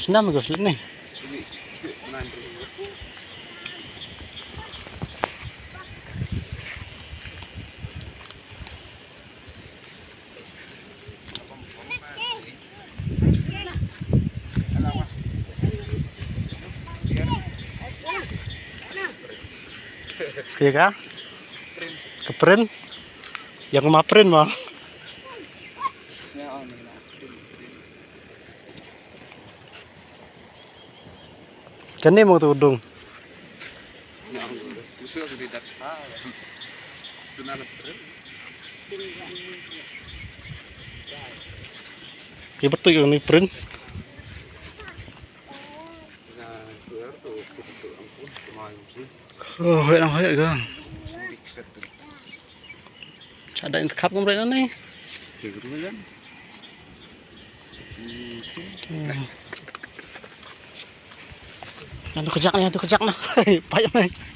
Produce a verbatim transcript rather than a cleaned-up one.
Nam gus ni. Kaya ka? Ka print? Yang ma print ma. Kane mo tu dung. Ye betul yang ni print. Oh, hoi nang hoi ga. Ada yang khap ngam rena ni. Yang tu kejak ni, yang tu kejak na. Payah ni.